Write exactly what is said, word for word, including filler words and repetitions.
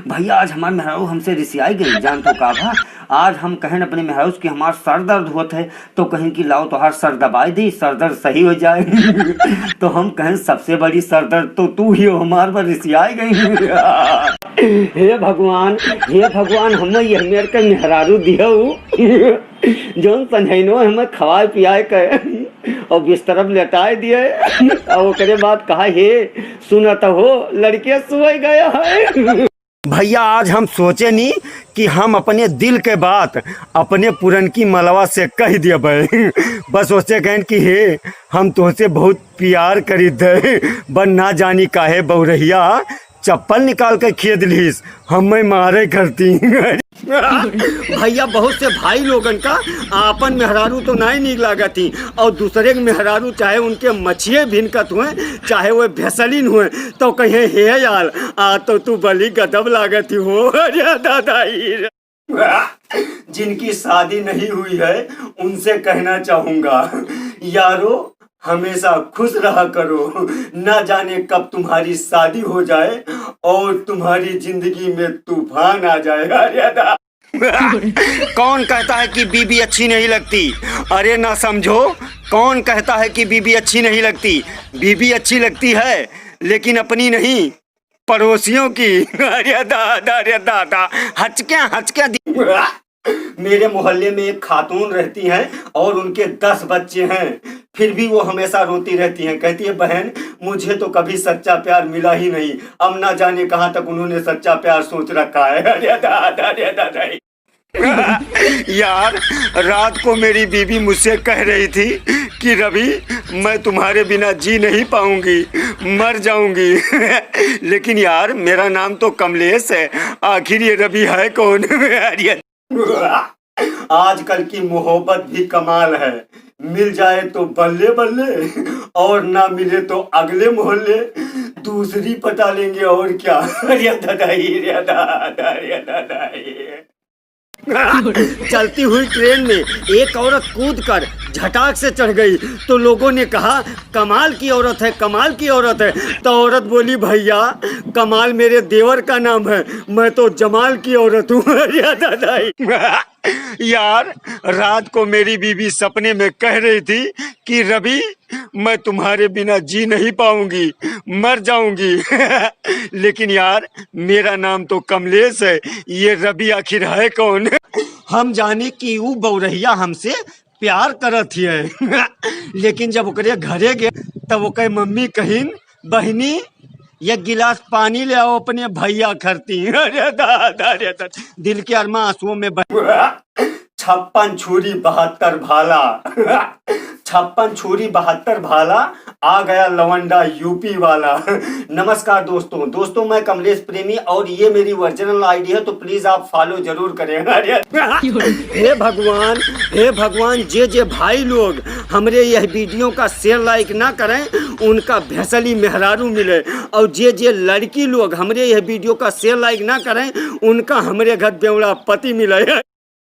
भैया, आज हमार मेहरारू हमसे रिसियाई गई, जान तो का भा, आज हम कहन अपने मेहरारू से कि हमार सर दर्द होत है, तो कहिन कि लाओ तोहार सर दबाई दी, सर दर्द सही हो जाए। तो हम कहन सबसे बड़ी सर दर्द तो तू ही हो, हमार पर रिसियाई गई। हे भगवान, हे भगवान, हम यह मेर के मेहरारू दियो, जौन संझैनो हमें खवाए पियाए के और बिस्तर में लेटाए दिए, और ओकरे बाद कहा, "हे, सुनत हो, लड़के सोए गया है।" भैया, आज हम सोचे नी कि हम अपने दिल के बात अपने पुरनकी मलवा से कह देबे। बस सोचे कहन कि, "हे, हम तोहसे बहुत प्यार करीत है, बन ना जानी काहे बउरहिया चप्पल निकाल के खेद लीस, हमें मारे करती।" भैया, बहुत से भाई लोगन का आपन मेहरारू तो नाई नीक लागत ही, और दूसरे के मेहरारू, चाहे उनके मछिए भिनकत हुए, चाहे वो भेसलिन हुए, तो कहे, "हे यार, आ तो तू बली गदब लागत ही हो।" अरे दादा, ई रे। जिनकी शादी नहीं हुई है, उनसे कहना चाहूंगा, यारो, हमेशा खुश रहा करो, ना जाने कब तुम्हारी शादी हो जाए और तुम्हारी जिंदगी में तूफान आ जाए। अरे दा- कौन कहता है कि बीबी अच्छी नहीं लगती? अरे ना समझो, कौन कहता है कि बीबी अच्छी नहीं लगती? बीबी अच्छी लगती है, लेकिन अपनी नहीं, पड़ोसियों की। अरे दादा, अरे दादा, हचक्या, हचक्या दि- मेरे मोहल्ले में एक खातून रहती हैं और उनके दस बच्चे हैं, फिर भी वो हमेशा रोती रहती हैं। कहती है, "बहन, मुझे तो कभी सच्चा प्यार मिला ही नहीं, अब ना जाने कहाँ तक उन्होंने सच्चा प्यार सोच रखा है।" अरे दादा, अरे दादा। यार, रात को मेरी बीवी मुझसे कह रही थी कि रवि, मैं तुम्हारे बिना जी नहीं पाऊंगी, मर जाऊंगी। लेकिन यार, मेरा नाम तो कमलेश है, आखिर ये रवि है कौन? अरे आजकल की मोहब्बत भी कमाल है, मिल जाए तो बल्ले बल्ले, और ना मिले तो अगले मोहल्ले दूसरी पटा लेंगे, और क्या। अरे दादा ही, अरे दादा, अरे दादा ही। चलती हुई ट्रेन में एक औरत कूद कर झटाक से चढ़ गई, तो लोगों ने कहा, "कमाल की औरत है, कमाल की औरत है।" तो औरत बोली, "भैया, कमाल मेरे देवर का नाम है, मैं तो जमाल की औरत हूँ।" अरे दादा ही। यार, रात को मेरी बीवी सपने में कह रही थी कि रवि, मैं तुम्हारे बिना जी नहीं पाऊंगी, मर जाऊंगी। लेकिन यार, मेरा नाम तो कमलेश है, ये रवि आखिर है कौन? हम जाने कि ऊ बउरहिया हमसे प्यार करत हिय। लेकिन जब ओकरे घरे गए, तब ओकर मम्मी कहिन, "बहिनी, एक गिलास पानी ले आओ अपने भैया खरती।" अरे दादा, अरे दादा, दिल के अरमा आंसुओं में बह- छप्पन छुरी बहत्तर भाला। छप्पन छुरी बहत्तर भाला, आ गया लवंडा यूपी वाला। नमस्कार दोस्तों, दोस्तों मैं कमलेश प्रेमी और ये मेरी ओरिजिनल आईडी है, तो प्लीज आप फॉलो जरूर करें। अरे हे भगवान, हे भगवान, जे जे भाई लोग हमरे यह वीडियो का शेयर लाइक ना करें, उनका भैंसली मेहरारू मिले, और जे जे लड़की लोग हमरे यह वीडियो का शेयर लाइक ना करें, उनका हमरे घर बेवड़ा पति मिले।